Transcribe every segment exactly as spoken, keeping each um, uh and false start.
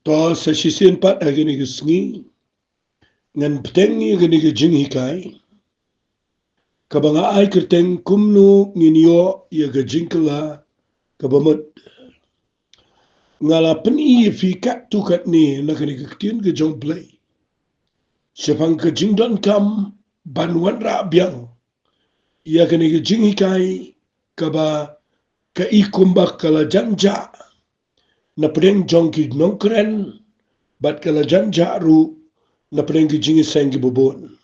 To sa shisien pat ha kane ka sngi ngan bteng ïa kane ka jinghikai kaba nga ai kyrteng kumno ngin ïoh ïa ka jingkylla kaba mut. Nga la pyni ïa phi katto katne na kane ka ktien ka jong U Blei shaphang ka jingdonkam ban wanrah biang ïa kane ka jinghikai kaba ka i kumba ka la jan jah na pdeng jong ki nongkren bad ka la jan jah ruh na pdeng ki jingïaseng kiba bun.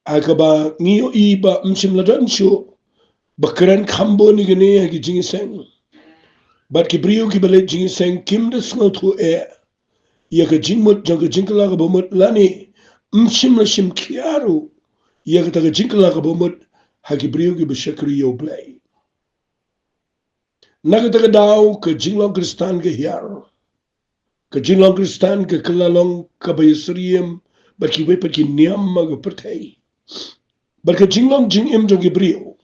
Ha kaba ngi ïohi ba ym shym la don shuh ba kren kham bun ïa kane ha ki jingïaseng. Bad ki briew kiba leit jingïaseng kim da sngewthuh eh ïa ka jingmut jong ka jingkylla kaba mut lane ym shym la shim khia ruh ïa kata ka jingkylla kaba mut ha ki briew kiba shakri ïa U Blei. Na kata ka daw ka jinglong Khristan ka hiar. Ka jinglong Khristan ka kylla long kaba ïasyriem bad kiwei pat ki niam ha ka pyrthei. Bad ka jinglong jingim jong ki briew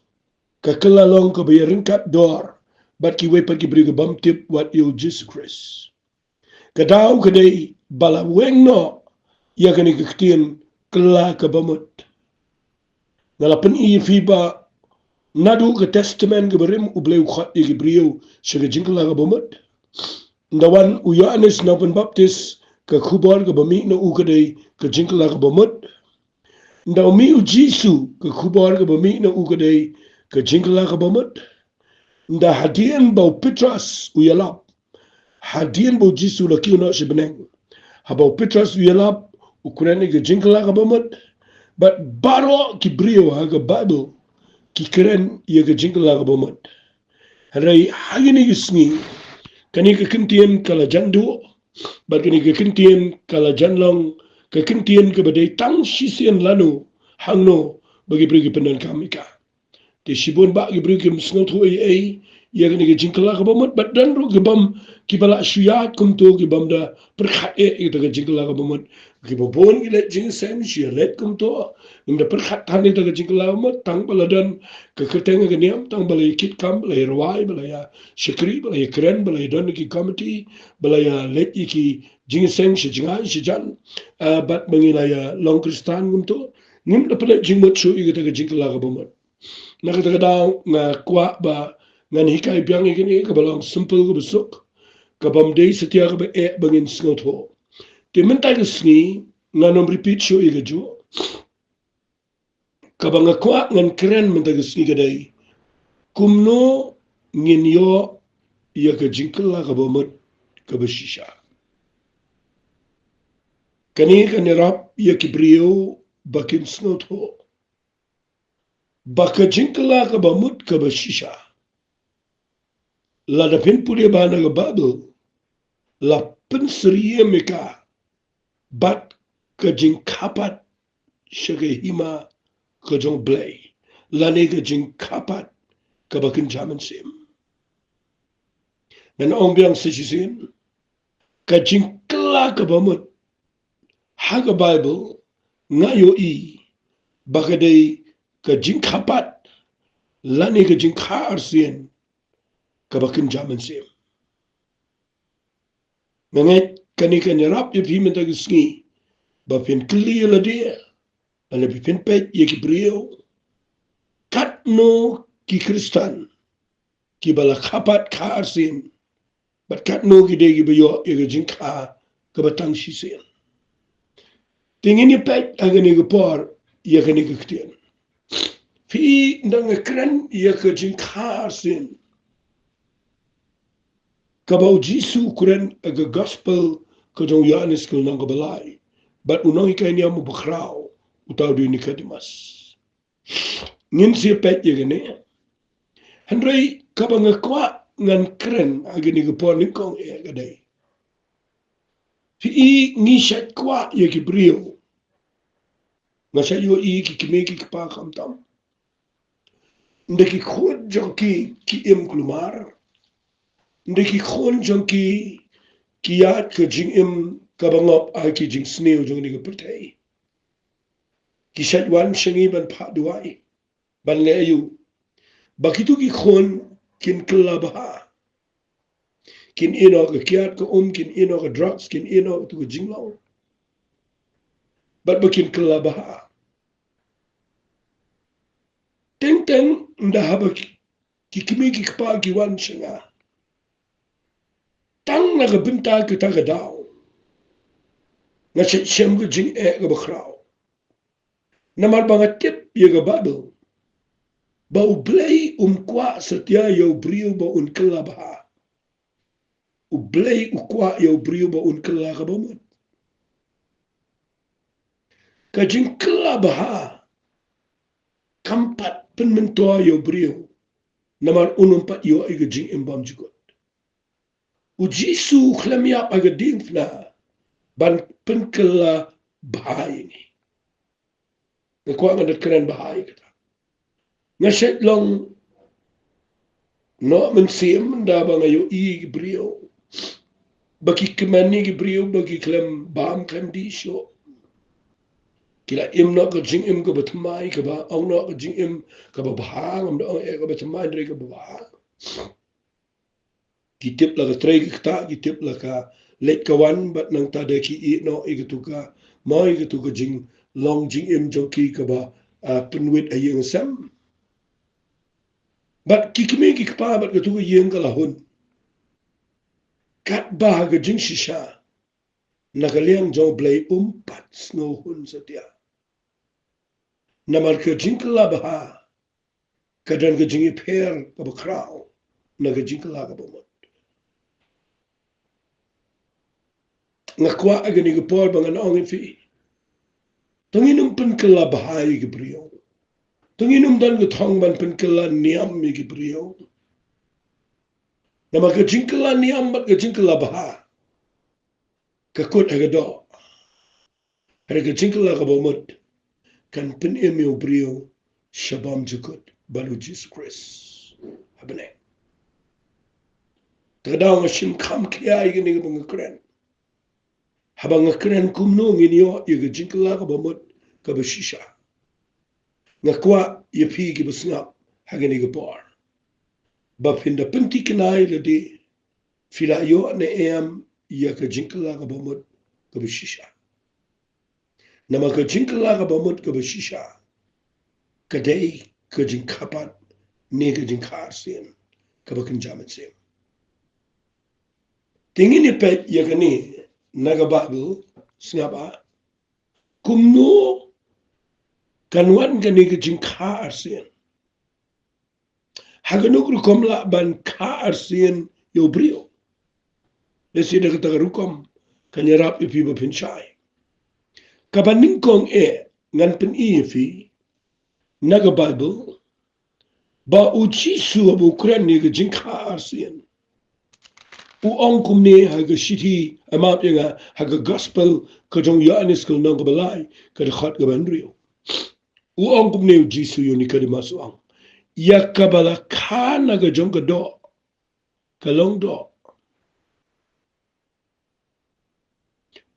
ka kylla long kaba ïaryngkat dor bad kiwei pat ki briew ki bym tip wat ïa U Jisu Khrist. Ka daw ka dei ba la weng noh ïa kane ka ktien kylla kaba mut. Nga la pyni ïa phi ba naduh ka Testament kaba rim U Blei u khot ïa ki briew sha ka jingkylla kaba mut. Ynda wan u Ïoannis Nongpynbaptis ka khubor kaba mih na u ka dei ka jingkylla kaba mut. Ynda u mih U Jisu ka khubor kaba mih na u ka dei ka jingkylla kaba mut. Ynda hadien ba u Petros u ïalap, hadien ba U Jisu la kiew noh sha bneng, haba u Petros u ïalap u kren ïa ka jingkylla kaba mut. Bad baroh ki briew ha ka Baibl ki kren ïa ka jingkylla kaba mut. Hynrei ha kine ki sngi kane ka kyntien ka la jan duh bad kane ka kyntien ka la jan long ka kyntien kaba dei tang shisien lano hangno ba ki briew ki pyndonkam ïa ka. Te shibun bah ki briew kim sngewthuh ei ei ïa kane ka jingkylla kaba mut bad don ruh ki bym, kiba la shu ïaid kumto ki bym da pyrkhat eh ïa kata ka jingkylla kaba mut. Kiba bun ki leit jingïaseng shu ïaleit kumto. Ngim da pyrkhat than ïa kata ka jingkylla kaba mut tang ba la don ka kyrteng ka niam, tang ba la ïakit kam, ba la ïarwai, ba la ïa shakri, ba la ïakren, ba la ïadon ki komiti, ba la ïaleit ïa ki jingïaseng sha jngai sha jan. Ah, bad ba ngi la ïalong Khristan kumto. Ngim da pynleit jingmut shuh ïa kata ka jingkylla kaba mut. Na kata ka daw nga kwah ba ngan hikai biang ïa kane kaba long simple kaba suk, kaba ym dei satia kaba eh ba ngin sngewthuh. Te mynta ka sngi ngan ym repeat shuh ïa kajuh. Kaba nga kwah ngan kren mynta ka sngi ka dei kumno ngin ïoh ïa ka jingkylla kaba mut kaba shisha. Kane kan ïarap ïa ki briew ba kin sngewthuh ba ka jingkylla kaba mut kaba shisha, lada phin pule bha na ka Baibl, la pynsyriem ïa ka bad ka jingkha pat sha ka hima ka jong U Blei, lane ka jingkha pat kaba kynja mynsiem. Ngan ong biang sa shisien, ka jingkylla kaba mut ha ka Baibl nga ïohi ba ka dei ka jingkha pat lane ka jingkha arsien kaba kynja mynsiem. Nga ngeit kane kan ïarap ïa phi mynta ka sngi ba phin kylli ïa lade lane ba phin peit ïa ki briew katno ki Khristan kiba la kha pat kha arsien bad katno ki dei kiba ïoh ïa ka jingkha kaba tang shisien. Te ngin ïa peit ha kane ka por ïa kane ka ktien. Phi, ynda nga kren ïa ka jingkha arsien kaba U Jisu u kren ha ka Gospel ka jong u Ïoannis ka lynnong kaba lai bad u nonghikai niam uba khraw uta u dei u Nikodemus. Ngin sa peit ïa kane. Hynrei kaba nga kwah ngan kren ha kane ka por nyngkong eh ka dei, phi, ngi shait kwah ïa ki briew. Nga shait ïohi ki kmie ki kpa khamtam, ynda ki khun jong ki ki im kulmar, ynda ki khun jong ki ki ïaid ka jingim kaba ngop ha ki jingsniew jong kane ka pyrthei, ki shait wan sha ngi ban phah duwai, ban leh aïu? Ba kito ki khun kin kylla bha, Kin ïeh noh ka kiad ka um, kin ïeh noh ka drugs, kin ïeh noh tu ka jinglong. Bad ba kin kylla bha. Teng teng ynda haba ki, ki kmie ki kpa ki wan sha nga tang na ka bynta kata ka daw, nga shet shem ka jingeh kaba khraw. Namar ba nga tip ïa ka Baibl ba U Blei um kwah satia ïa u briew ba un kylla bha. U Blei u kwah ïa u briew ba un kylla kaba mut. Ka jingkylla bha kam pat pynmyntoi ïa u briew, namar un ym pat ïoh ïa ka jingim bymjukut. U Jisu u khlem ïap ha ka diengphna ban pynkylla bha ïa ngi. Nga kwah ngan da kren bha ïa kata. Nga shet long noh mynsiem ynda ba nga ïohi ki briew ba ki kmen ïa ki briew ba ki khlem bam khlem dih shuh. Ki la im noh ka jingim kaba thymmai, kaba ong noh ka jingim kaba bha, ngam da ong eh kaba thymmai, hynrei kaba bha. Ki tip la ka trei ka ktah, ki tip la ka leit ka wan, bad nangta de ki ïeh noh ïa katu ka, mo ïa katu ka jinglong jingim jong ki kaba, ah, pynwit ha ïing ha sem. Bad ki kmie ki kpa bad katu ka ïing ka la hun. Katba ka jingshisha na ka liang jong U Blei um pat sngewhun satia. Namar ka jingkylla bha ka don ka jingïapher kaba khraw na ka jingkylla kaba mut. Nga kwah ha kane ka por ba ngan ong ïa phi, to ngin ym pynkylla bha ïa ki briew. To ngin ym don ka thong ban pynkylla niam ïa ki briew. Namar ka jingkylla niam bad ka jingkylla bha ka kut ha ka doh. Hynrei ka jingkylla kaba mut kan pynim ïa u briew sha bymjukut bad U Jisu Khrist ha bneng. Te ka daw nga shim kham khia ïa kane kaba nga kren. Haba nga kren kumno ngin ïoh ïa ka jingkylla kaba mut kaba shisha, nga kwah ïa phi kiba sngap ha kane ka por ba phin da pynthikna ïa lade, phi la ïoh ne em ïa ka jingkylla kaba mut kaba shisha. Namar ka jingkylla kaba mut kaba shisha ka dei ka jingkha pat ne ka jingkha arsien kaba kynja mynsiem. Te ngin ïa peit ïa kane na ka Baibl, sngap ah, kumno kan wan kane ka jingkha arsien. Ha kano ka rukom lah ban kha arsien ïa u briew? Lehse da kata ka rukom kan ïarap ïa phi ba phin shai. Kaba nyngkong eh ngan pyni ïa phi na ka Baibl ba U Jisu haba u kren ïa ka jingkha arsien, u ong kumne ha ka shithi, eh, map ïa nga, ha ka Gospel ka jong u Ïoannis ka lynnong kaba lai, ka dkhot kaba hynriew. U ong kumne U Jisu ïa u Nikodemus, u ong, ïa kaba la kha na ka jong ka doh ka long doh,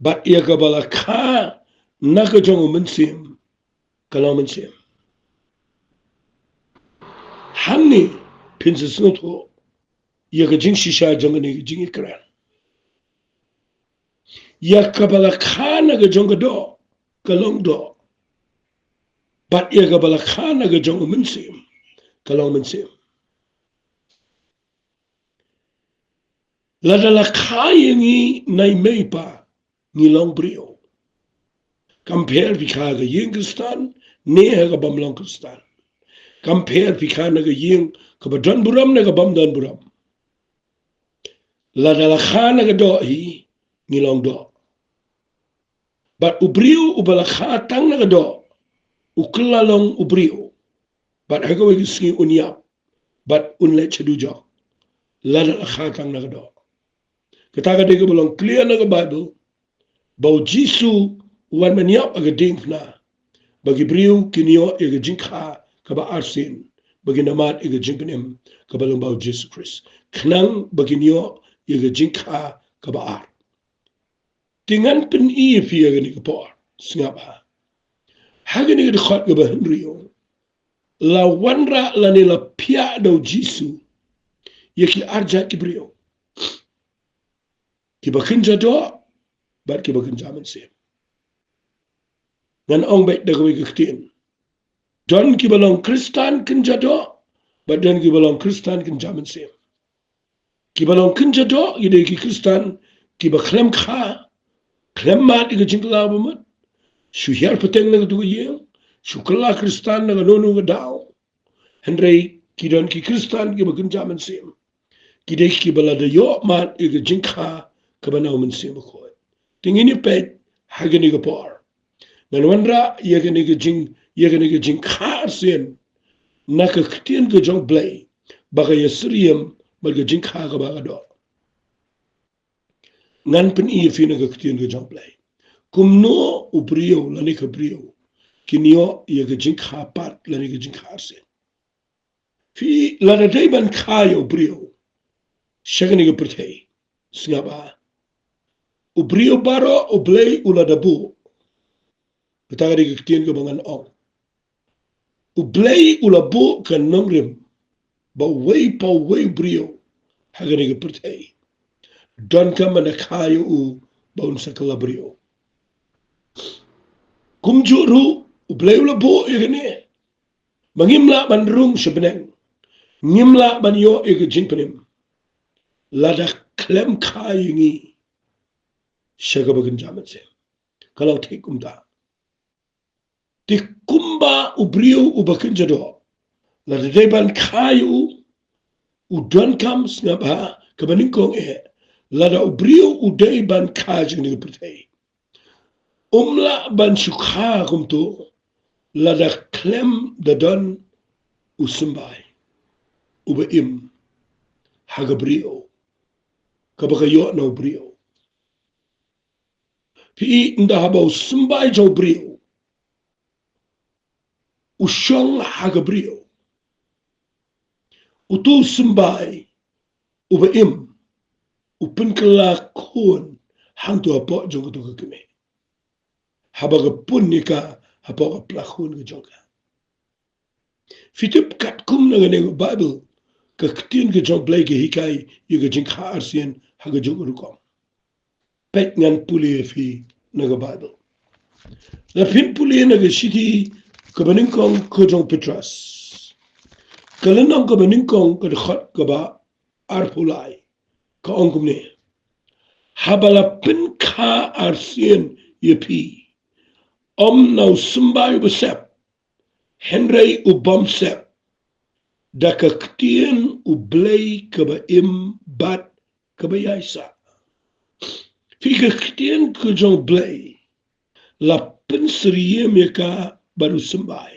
bad ïa kaba la kha na ka jong u Mynsiem ka long mynsiem. Hangne phin sa sngewthuh ïa ka jingshisha jong kane ka jingïakren. Ïa kaba la kha na ka jong ka doh ka long doh, bad ïa kaba la kha na ka jong u Mynsiem ka long mynsiem. Lada la kha ïa ngi na i mei i pa, ngi long briew. Kam pher phi kha ha ka ïing Khristan ne ha ka bym long Khristan. Kam pher phi kha na ka ïing kaba don burom ne ka bym don burom. Lada la kha na ka doh hi, ngi long doh. Bad u briew uba la kha tang na ka doh u kylla long u briew, bad ha kawei ka sngi un ïap bad un leit sha dujok, lada la kha tang na ka doh. Kata ka dei kaba long clear na ka Baibl, ba U Jisu u wan ban ïap ha ka diengphna ba ki briew kin ïoh ïa ka jingkha kaba arsien, ba kin da mad ïa ka jingpynim kaba long ba U Jisu Khrist, khnang ba kin ïoh ïa ka jingkha kaba ar. Te ngan pyni ïa phi ha kane ka por, sngap ha. Ha kane ka dkhot kaba hynriew, la wanrah lane la phiah da U Jisu ïa ki arjait ki briew. Kiba kynja doh bad kiba kynja mynsiem. Ngan ong beit da kawei ka ktien. Don kiba long Khristan kynja doh bad don kiba long Khristan kynja mynsiem. Kiba long kynja doh ki dei ki Khristan kiba khlem kha, khlem mad ïa ka jingkylla ba mut, shu hiar pateng na katu ka ïing, shu kylla Khristan na kano kano ka daw. Hynrei ki don ki Khristan kiba kynja mynsiem. Ki dei kiba lada ïoh mad ïa ka jingkha kaba na u Mynsiem Bakhuid. Te ngin ïa peit ha kane ka por. Ngan wanrah ïa kane ka jing, ïa kane ka jingkha arsien na ka ktien ka jong U Blei ba ka ïasyriem bad ka jingkha kaba ka doh. Ngan pyni ïa phi na ka ktien ka jong U Blei kumno u briew lane ka briew kin ïoh ïa ka jingkha pat lane ka jingkha arsien. Phi, lada dei ban kha ïa u briew sha kane ka pyrthei, sngap ba u briew baroh U Blei u la da buh. Kata ka dei ka ktien kaba ngan ong. U Blei u la buh ka nongrim ba uwei pa uwei u briew ha kane ka pyrthei donkam ban da kha ïa u ba un sa kylla briew. Kumjuh ruh U Blei u la buh ïa kane ba ngim lah ban rung sha bneng, ngim lah ban ïoh ïa ka jingpynim lada khlem kha ïa ngi sha kaba kynja mynsiem. Ka long thik kumta. Te kumba u briew uba kynja doh, lada dei ban kha ïa u, u donkam, sngap ha kaba nyngkong eh, lada u briew u dei ban kha jong kane ka pyrthei, um lah ban shu kha kumto lada khlem da don u symbai uba im ha ka briew, kaba ka ïoh na u briew. Phi i, ynda haba u symbai jong u briew u shong ha ka briew, utu u symbai uba im u pynkylla khun hangto hapoh jong katu ka kmie, haba ka pun ïa ka hapoh ka pla khun ka jong ka. Phi tip katkum na kane ka Baibl, ka ktien ka jong U Blei ka hikai ïa ka jingkha arsien ha kajuh ka rukom. Peit, ngan pule ïa phi na ka Baibl. Lada phin pule na ka shithi kaba nyngkong ka jong u Petros, ka lynnong kaba nyngkong, ka dkhot kaba arphew lai, ka ong kumne: Haba la pynkha arsien ïa phi, ym na u symbai uba sep, hynrei u bym sep, da ka ktien U Blei kaba im bad kaba ïaisah. Phi, ka ktien ka jong U Blei la pynsyriem ïa ka bad u symbai.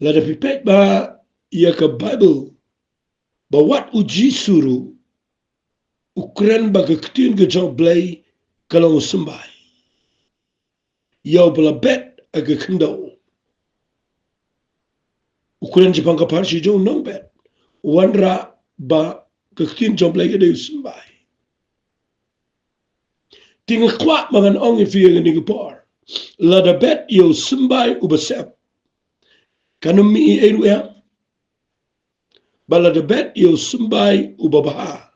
Lada phi peit bha ïa ka Baibl, ba wat u Jisu ruh u kren ba ka ktien ka jong U Blei ka long u symbai. Ïa uba la bet ha ka khyndew, u kren shaphang ka pharshi jong u nongbet, u wanrah ba ka ktien jong U Blei ka dei u symbai. Te nga kwah ba ngan ong ïa phi ha kane ka por, lada bet ïa u symbai uba sep, kan ym mih ei ei ruh ïa. Bad lada bet ïa u symbai uba bha,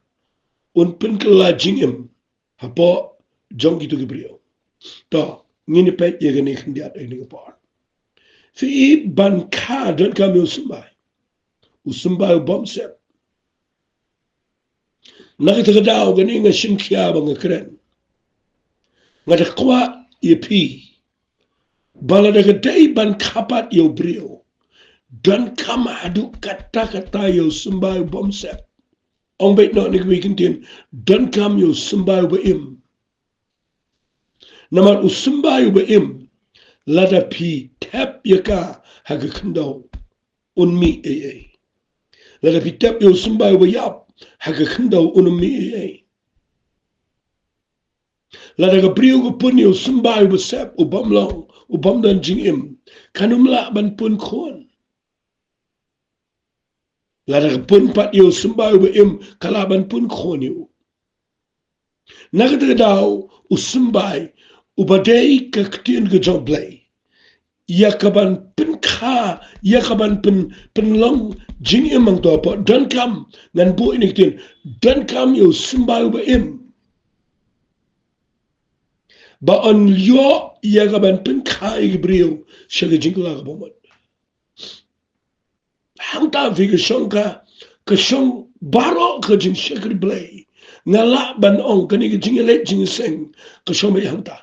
un pynkylla jingim hapoh jong kito ki briew. To, ngin ïa peit ïa kane khyndiat ha kane ka por. Phi i, ban kha donkam ïa u symbai, u symbai u bym sep. Na kata ka daw kane nga shim khia ba nga kren, nga da kwah ïa phi ba lada ka dei ban kha pat ïa u briew, donkam haduh katta katta ïa u symbai u bym sep. Ong beit noh na kiwei ki ktien, donkam ïa u symbai uba im. Namar u symbai uba im, lada phi tep ïa ka ha ka khyndew, un mih ei ei. Lada phi tep ïa u symbai uba ïap ha ka khyndew, un ym mih ei ei. Lada ka briew ka pun ïa u symbai uba sep, u bym long, u bym don jingim, kan ym lah ban pun khun. Lada ka pun pat ïa u symbai uba im, ka lah ban pun khun ïa u. Na kata ka daw, u symbai uba dei ka ktien ka jong U Blei, ïa kaban pynkha, ïa kaban pyn, pynlong jingim hangto hapoh, donkam, ngan buh ïa kine ki ktien, donkam ïa u symbai uba im. Ba un ïoh ïa ka ban pynkha ïa ki briew sha ka jingkylla kaba mut. Hangta phi ka shong ka, ka shong baroh ka jingshakri Blei. Nga lah ban ong kane ka jingïaleit jingïaseng ka shong beit hangta.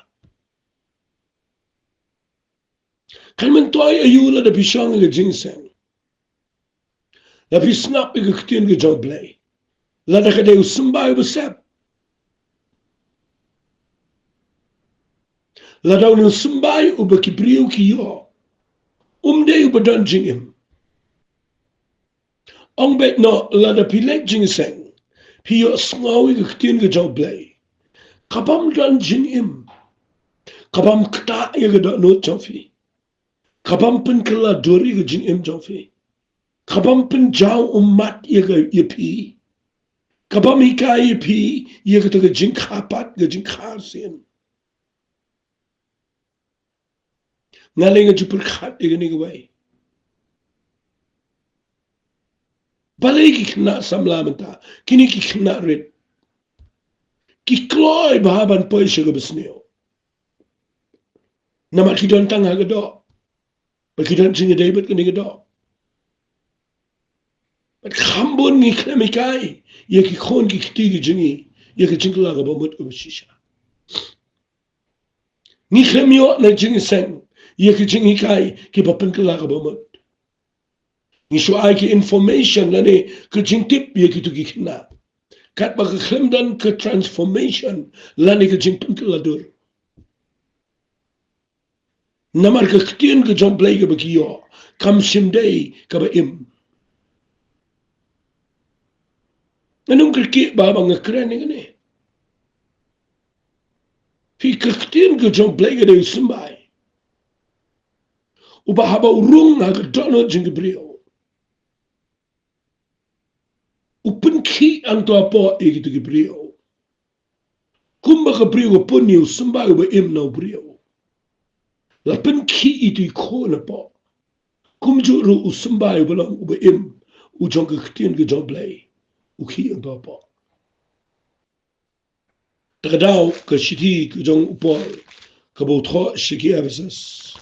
Kan myntoi aïu lada phi shong ha ka jingïaseng, lada phi sngap ïa ka ktien ka jong Blei, lada ka dei u symbai uba sep, lada u symbai uba ki briew ki ïoh, um dei uba don jingim. Ong beit noh, lada phi leit jingïaseng, phi ïohsngew ïa ka ktien ka jong Blei, ka bym don jingim, ka bym ktah ïa ka dohnud jong phi, ka bym pynkylla dur ïa ka jingim jong phi, ka bym pynjaw ummat ïa ka, ïa phi, ka bym hikai ïa phi ïa kata ka jingkha pat, ka jingkha sien. Nga leh nga ju pyrkhat ïa kane kawei. Balei ki khynnah samla mynta, kine ki khynnah rit, ki kloi bha ban poi sha kaba sniew? Namar ki don tang ha ka doh, ba ki don jingïadei bad kane ka doh. Bad kham bun ngi khlem hikai ïa ki khun ki kti ki jong ngi ïa ka jingkylla kaba mut kaba shisha. Ngi khlem ïoh na jingïaseng ïa ki jinghikai kiba pynkylla kaba mut. Ngi shu ai ki information lane ka jingtip ïa kito ki khynnah, katba ka khlem don ka transformation lane ka jingpynkylla dur. Namar ka ktien ka jong Blei kaba ki ïoh kam shym dei kaba im. Ngan ym kyrkieh ba, ba nga kren ïa kane. Phi, ka ktien ka jong Blei ka dei u symbai uba haba u rung ha ka dohnud jong ki briew, u pynkhih hangto hapoh ïa kito ki briew. Kumba ka briew ka pun ïa u symbai uba im na u briew, la pynkhih ïa kito ki khun hapoh, kumjuh ruh u symbai uba long uba im, u jong ka ktien ka jong Blei, u khih hangto hapoh. Ta ka daw ka shithi ka jong u Paul kaba u thoh sha ki Ephesus,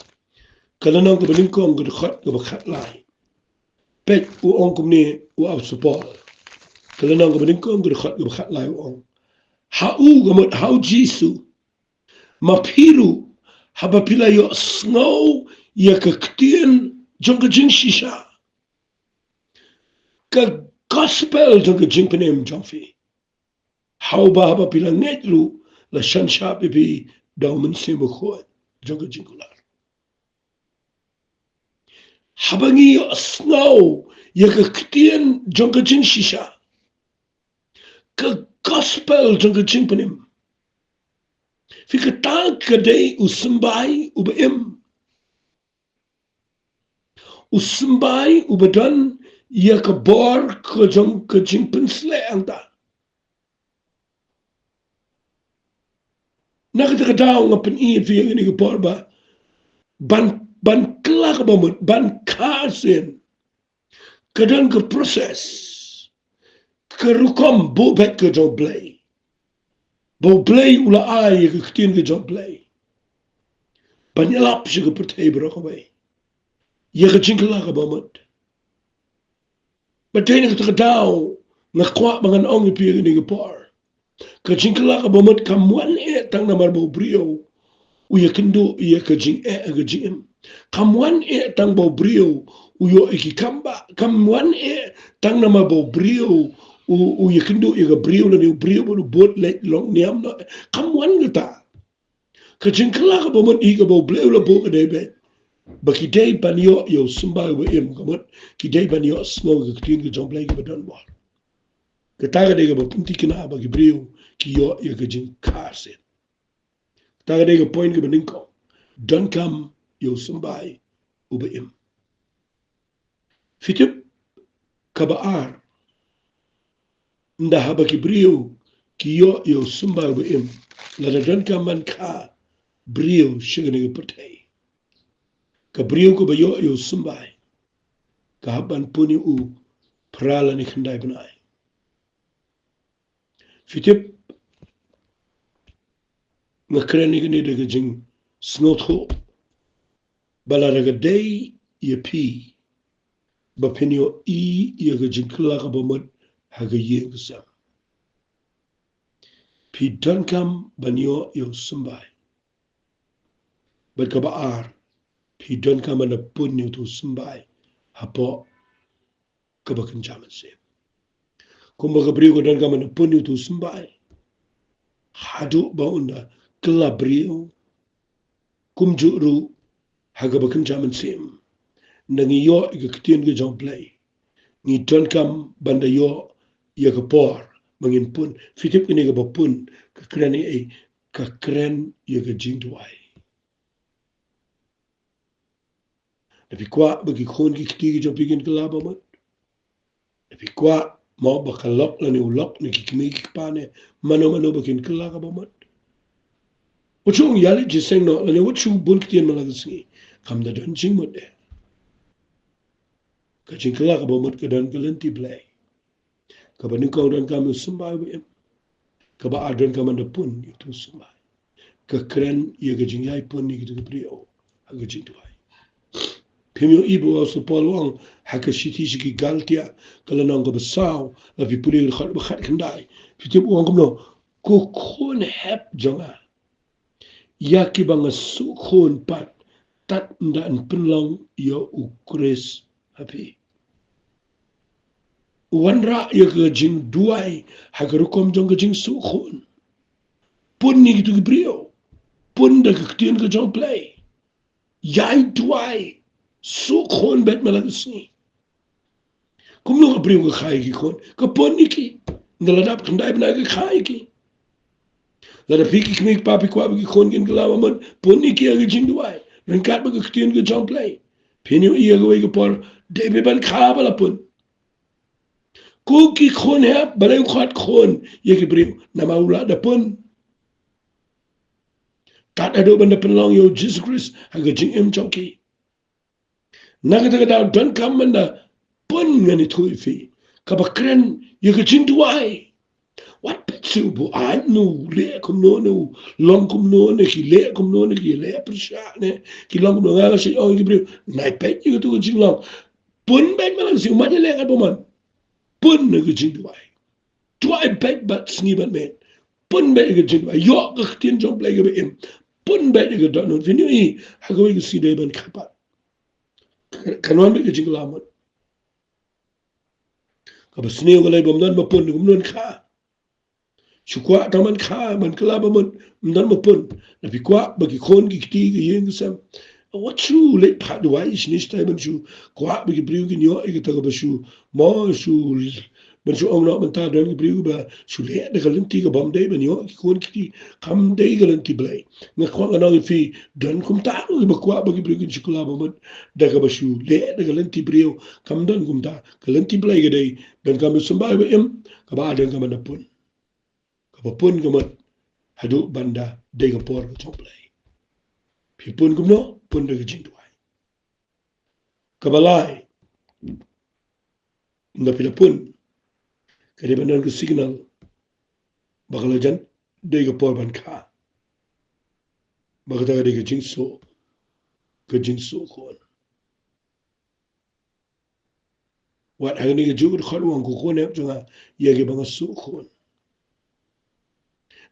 ka lynnong kaba nyngkong ka dkhot kaba khatlai. Peit, u ong kumne u Apostol Paul, ka lynnong kaba nyngkong ka dkhot kaba khatlai, u ong: Ha u, ka mut ha u Jisu, ma phi ruh, haba phi la ïohsngew ïa ka ktien jong ka jingshisha, ka gospel jong ka jingpynim jong phi, ha uba haba phi la ngeit ruh la shan shap ïa phi da u Mynsiem Bakhuid jong ka jingkular. Haba ngi ïohsngew ïa ka ktien jong ka jingshisha, ka gospel jong ka jingpynim, phi, kata ka dei u symbai uba im, u symbai uba don ïa ka bor ka jong ka jingpynsleh hangta. Na kata ka daw nga pyni ïa phi ïa kane ka por ba ban, ban kylla kaba mut, ban kha sien, ka don ka process, ka rukom buh beit ka jong u Blei, ba u Blei u la ai ïa ka ktien ka jong u Blei ban ïalap sha ka pyrthei baroh kawei ïa ka jingkylla kaba mut. Bad dei na kata ka daw nga kwah ba ngan ong ïa phi ïa kane ka por, ka jingkylla kaba mut kam wan eh tang namar ba u briew u ïakynduh ïa ka jingeh ha ka jingim. Kam wan eh tang ba u briew u ïoh ïa ki kambah. Kam wan eh tang namar ba u briew u, u ïakynduh ïa ka briew lane u briew ba u bud leit long niam noh. Kam wan kata. Ka jingkylla kaba mut hi kaba u Blei u la buh ka dei beit ba ki dei ban ïoh ïa u symbai uba im, ka mut ki dei ban ïohsngew ïa ka ktien ka jong u Blei kaba don bor. Kata ka dei kaba pynthikna ba ki briew ki ïoh ïa ka jingkha sien. Kata ka dei ka point kaba nyngkong. Donkam ïa u symbai uba im. Phi tip, kaba ar, ynda haba ki briew ki ïoh ïa u symbai uba im, lada donkam ban kha briew sha kane ka pyrthei, ka briew kaba ïoh ïa u symbai ka hap ban pun ïa u phra lane khyndai bnai. Phi tip, nga kren ïa kane da ka jingsngewthuh ba lada ka dei ïa phi ba phin ïohi ïa ka jingkylla kaba mut ha ka ïing ka sem, phi donkam ban ïoh ïa u symbai. Bad kaba ar, phi donkam ban da pun ïa utu u symbai hapoh kaba kynja mynsiem. Kumba ka briew ka donkam ban da pun ïa utu u symbai haduh ba un da kylla briew, kumjuh ruh ha kaba kynja mynsiem, nda ngi ïoh ïa ka ktien ka jong U Blei, ngi donkam ban da ïoh ïa ka por ba ngin pun. Phi tip kane kaba pun, ka kren ïa, ka kren ïa ka jingduwai. Da phi kwah ba ki khun ki kti ki jong phi kin kylla ba mut, da phi kwah mo ba ka lok lane u lok ne ki kmie ki kpa ne mano mano ba kin kylla kaba mut, wat shu ong ïaleit jingïaseng noh lane wat shu bun ktien man la ka sngi, kam da don jingmut eh. Ka jingkylla kaba mut ka don ka lynti Blei. Kaba nyngkong donkam ïa u symbai uba im. Kaba ar donkam ban da pun ïa utu u symbai. Ka kren ïa ka jingïai pun ïa kitu ki briew ha ka jingduwai. Phim ïohi ba u Apostol Paul u ong ha ka shithi sha ki Galatia ka lynnong kaba saw, lada phi pule ka dkhot ba khatkhyndai, phi tip u ong kumno: Ko khun hep jong nga, ïa kiba nga sngewkhun pat, tad ynda yn pynlong ïa U Khrist ha phi. Wanrah ïa ka jingduwai ha ka rukom jong ka jingsngewkhun. Pun ïa kitu ki briew, pun da ka ktien ka jong U Blei. Ïai duwai, sngewkhun beit man la ka sngi. Kumno ka briew ka kha ïa ki khun? Ka pun ïa ki. Ynda la dap khyndai bnai ka kha ïa ki. Lada phi ki kmie ki kpa phi kwah ba ki khun kin kylla ba mut, pun ïa ki ha ka jingduwai. Ryngkat bad ka ktien ka jong U Blei. Phin ïohi ha kawei ka por, dei ban kha ba la pun. Ko ki khun hep, balei u khot khun ïa ki briew? Namar u lah da pun. Tad haduh ban da pynlong ïa U Jisu Khrist ha ka jingim jong ki. Na kata ka daw donkam ban da pun, ngan ïathuh ïa phi, kaba kren ïa ka jingduwai. Wat peit shuh ba u aiñ ne u leh kumno ne u long kumno ne ki leh kumno ne ki leh pyrshah ne ki long kumno, nga la shu ong ïa ki briew, nai peit ïa katu ka jinglong. Pun beit man la ka sngi, u mat ïaleh katba mon. Pun ïa ka jingduwai. Duwai beit bad sngi bad miet. Pun beit ïa ka jingduwai. Ïoh ka ktien jong U Blei kaba im. Pun beit ïa ka dohnud. Phin ïohi ha kawei ka sngi dei ban kha pat. Kan wan beit ka jingkylla mut. Kaba sniew ka lei ba ym don ba pun, kumno yn kha? Shu kwah tang ban kha, ban kylla ba mut, ym don ba pun. Lada phi kwah ba ki khun ki kti ki ïing ki sem, wat shu leit phah duwai shane shatai ban shu kwah ba ki briew kin ïoh ïa kata kaba shu, mo shu, ban shu ong noh mynta don ki briew ba shu leh da ka lynti ka bym dei ban ïoh ki khun ki kti. Kam dei ka lynti Blei. Nga kwah ngan ong ïa phi, don kumta ruh kiba kwah ba ki briew kin shu kylla ba mut da kaba shu leh da ka lynti briew. Kam don kumta. Ka lynti Blei ka dei, donkam ïa u symbai ba im, kaba ar donkam ban da pun. Kaba pun ka mut haduh ban da dei ka por ka jong U Blei. Phi pun kumno? Pun da ka jingduwai. Kaba lai, ynda phi la pun, ka dei ban don ka signal ba ka la jan dei ka por ban kha. Ba kata ka dei ka jingsuk, ka jingsuk khun. Wat hangne ka juh ka dkhot u ong, ko khun hep jong nga, ïa kiba nga suk khun.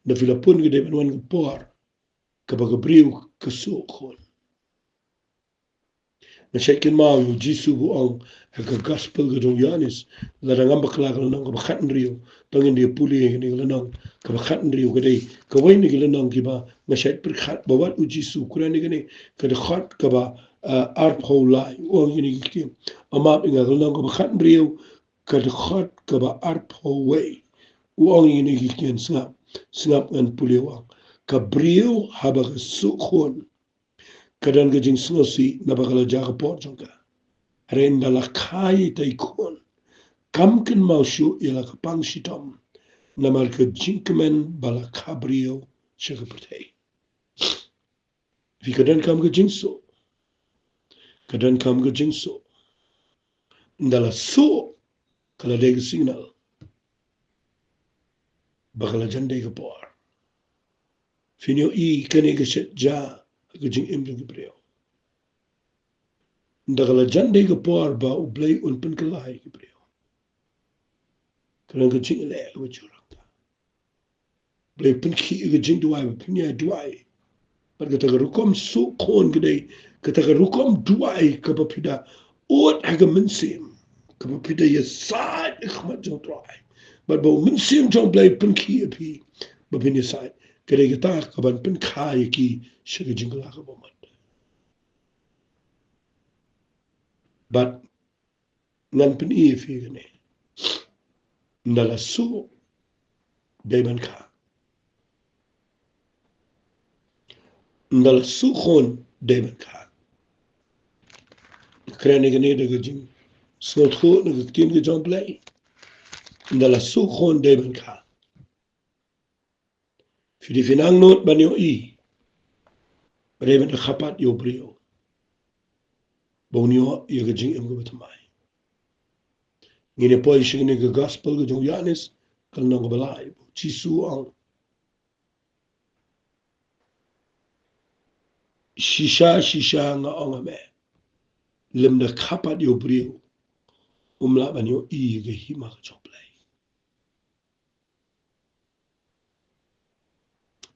Ynda phi la pun ka dei ban wan ka por kaba ka briew ka suk khun. Nga shait kynmaw ïa u Jisu ba u ong ha ka gospel ka jong u Ïoannis, lada ngam bakla ka lynnong kaba khathynriew, to ngin da pule ïa kane ka lynnong kaba khathynriew, ka dei kawei na ki lynnong kiba nga shait pyrkhat ba wat u Jisu u kren ïa kane, ka dkhot kaba, ah, arphew lai, u ong ïa kine ki ktien. Ym map ïa nga, ka lynnong kaba khathynriew, ka dkhot kaba arphew wei. U ong ïa kine ki ktien, sngap, sngap ngan pule, u ong: Ka briew haba ka suk khun, ka don ka jingsngewsih naba ka la jia ka por jong ka. Hynrei ynda la kha ïa itai i khun, kam kynmaw shuh ïa la ka pang shitom, namar ka jingkmen ba la kha briew sha ka pyrthei. Phi, ka donkam ka jingsuk. Ka donkam ka jingsuk. Ynda la suk, ka la dei ka signal ba ka la jan dei ka por. Phin ïohi kane ka shet ja ha ka jingim jong ki briew. Ynda ka la jan dei ka por ba U Blei un pynkylla ïa ki briew, ka long ka jingïaleh kaba jur. Blei pynkhih ïa ka jingduwai ba phin ïa duwai. Bad kata ka rukom suk khun ka dei kata ka rukom duwai kaba phi da ud ha ka mynsiem, kaba phi da ïasaid ha khmat jong U Trai. Bad ba u Mynsiem jong Blei pynkhih ïa phi ba phin ïasaid, ka dei kata kaban pynkha ïa ki sha ka jingkylla kaba mut. Bad ngan pyni ïa phi kane. Ynda la suk dei ban kha. Ynda la suk khun dei ban kha. Kren ïa kane da ka jingsngewthuh na ka ktien ka jong U Blei. Ynda la suk khun dei ban kha. Phi dei phin angnud ban ïohi ba dei ban da kha pat ïa u briew ba un ïoh ïa ka jingim kaba thymmai. Ngin ïa poi sha kane ka gospel ka jong u Ïoannis, ka lynnong kaba lai, ba u Jisu u ong, shisha shisha nga ong ha me, lymda kha pat ïa u briew um lah ban ïohi ïa ka hima ka jong U Blei.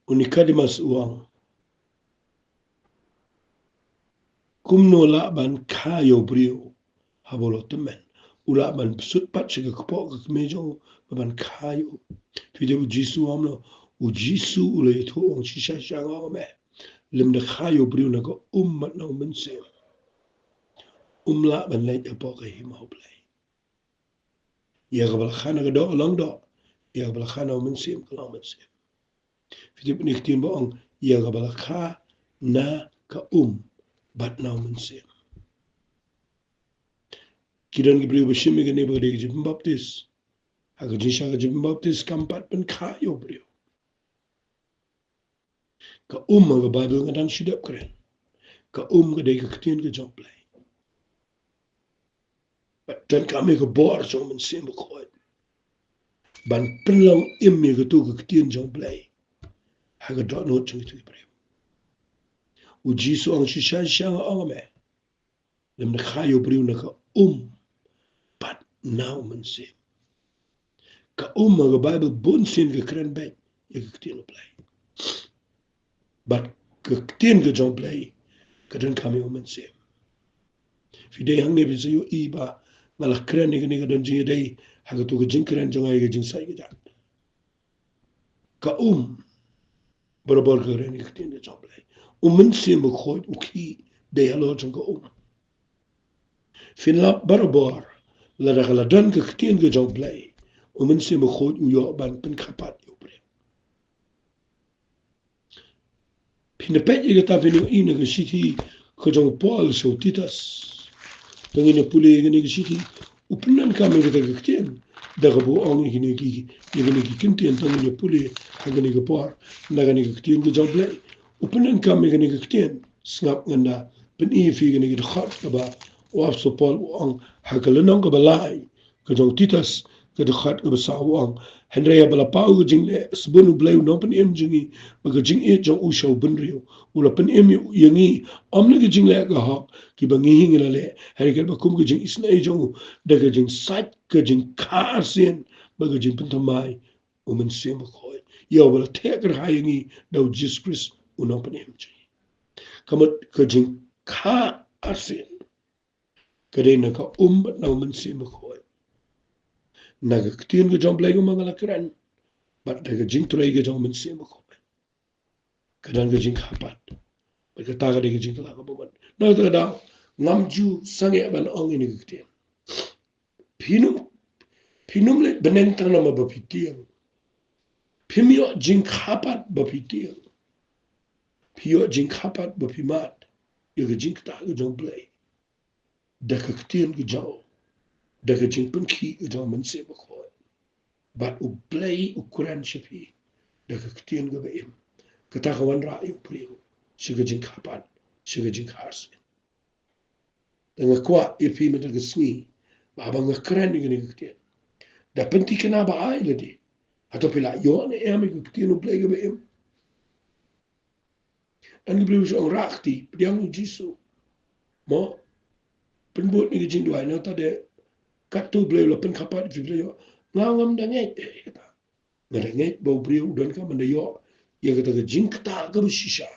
U Nikodemus u ong, kumno lah ban kha ïa u briew haba u la tymmen? U lah ban bsut pat sha ka kpoh ka kmie jong u ba ban kha ïa u? Phi dei, u Jisu u ong, u Jisu u la ïathuh, u ong, shisha shisha nga ong ha me, lymda kha ïa u briew na ka um bad na u mynsiem, um lah ban leit hapoh ka hima U Blei. Ïa kaba la kha na ka doh ka long doh, ïa kaba la kha na u mynsiem ka long mynsiem. Phi tip kane ka ktien ba ong, ïa kaba la kha na ka um bad na u mynsiem. Ki don ki briew ba shim ïa kane ba ka dei ka jingpynbaptis. Ha ka jingshah ka jingpynbaptis kam pat pynkha ïa u briew. Ka um ha ka Baibl nga dang shu dep kren. Ka um ka dei ka ktien ka jong U Blei. Bad donkam ïa ka bor jong u Mynsiem Bakhuid ban pynlong im ïa kato ka ktien jong U Blei ha ka dohnud jong kito ki briew. U Jisu u ong, shisha shisha nga ong ha me, lymda kha ïa u briew na ka um bad na u mynsiem. Ka um ha ka Baibl bun sien ka kren beit ïa ka ktien U Blei. Bad ka ktien ka jong U Blei ka donkam ïa u mynsiem. Phi dei hangne phin sa ïohi ba nga la kren ïa kane ka don jingïadei ha kato ka jingkren jong nga ïa ka jingshai kjat. Ka um barabor ka kren ïa ka ktien ka jong U Blei. U Mynsiem Bakhuid u khih dei halor jong ka um. Phin lap barabor, lada ka la don ka ktien ka jong U Blei, u Mynsiem Bakhuid u ïoh ban pynkha pat ïa u briew. Phin da peit ïa kata, phin ïohi na ka shithi ka jong u Paul sha u Titus. To ngin ïa pule ïa kane ka shithi. U pyndonkam ïa kata ka ktien da kaba u ong ïa kine ki, ïa kine ki ktien, to ngin ïa pule ha kane ka por na kane ka ktien ka jong U Blei. U pyndonkam ïa kane ka ktien. Sngap, ngan da pyni ïa phi kane ka dkhot kaba u apostol Paul u ong ha ka lynnong kaba lai ka jong u Titus, ka dkhot kaba saw, u ong, hynrei haba la paw ka jingleh, sbun U Blei u Nongpynim jong ngi bad ka jingïeit jong u sha u bynriew, u la pynim ïa ngi, ym na ka jingleh ka hok kiba ngi hi ngi la leh, hynrei katba kum ka jingisynei jong u, da ka jingsait ka jingkha arsien bad ka jingpynthymmai u Mynsiem Bakhuid, ïa uba la theh kyrhai ïa ngi da u Jisu Khrist u Nongpynim jong ngi. Ka mut ka jingkha arsien ka dei na ka um bad na u Mynsiem Bakhuid. Na ka ktien ka jong U Blei kumba nga la kren, bad na ka jingtrei ka jong u Mynsiem Bakhuid, ka don ka jingkha pat. Bad kata ka dei ka jingkylla kaba mut. Na kata ka daw ngam ju sangeh ban ong ïa kane ka ktien. Phin ym, phin ym leit bneng tang namar ba phi tieng. Phim ïoh jingkha pat ba phi tieng. Phi ïoh jingkha pat ba phi mad ïa ka jingktah ka jong U Blei da ka ktien ka jong u, da ka jingpynkhih ka jong u Mynsiem Bakhuid. Bad U Blei u kren sha phi da ka ktien kaba im. Kata ka wanrah ïa u briew sha ka jingkha pat, sha ka jingkha arsien. Te nga kwah ïa phi mynta ka sngi ba haba nga kren ïa kane ka ktien, Da pynthikna ba ai lade. Hato phi la ïoh ne em ïa ka ktien U Blei kaba im? Don ki briew ba ong rah kti, pdiang U Jisu. Mo, pynbud ïa ka jingduwai, nangta de katto U Blei u la pynkha pat, phi la ïoh. Nga ngam da ngeit, eh, kata. Nga da ngeit ba u briew u donkam ban da ïoh ïa kata ka jingktah kaba shisha.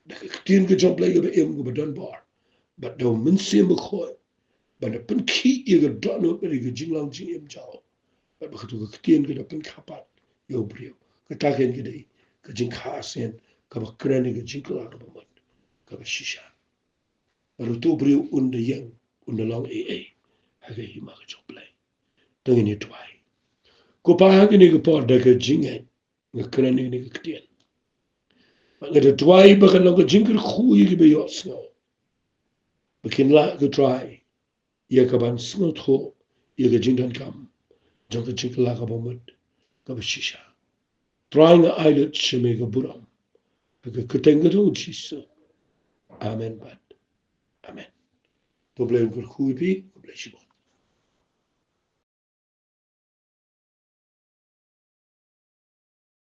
Da ka ktien ka jong U Blei kaba im kaba don bor. Bad da U Mynsiem Bakhuid ban da pynkhih ïa ka dohnud bad ïa ka jinglong jingim jong u. Bad ba katu ka ktien ka da pynkha pat ïa u briew. Kata kein ka dei ka jingkha arsien kaba kren ïa ka jingkylla kaba mut kaba shisha. Bad uto u briew un da ïeng, un da long ei ei ha ka hima ka jong U Blei. To ngin ïa duwai. Ko Pa, ha kane ka por da ka jingngeit nga kren ïa kane ka ktien. Bad nga da duwai ba kan long ka jingkyrkhu ïa kiba ïohsngew, ba kin lah, ko Trai, ïa ka ban sngewthuh ïa ka jingdonkam jong ka jingkylla kaba mut kaba shisha. Trai, nga ai lut sha me ka burom ha ka kyrteng ka jong U Jisu. Amen bad amen. To U Blei un kyrkhu ïa phi, khublei shibun.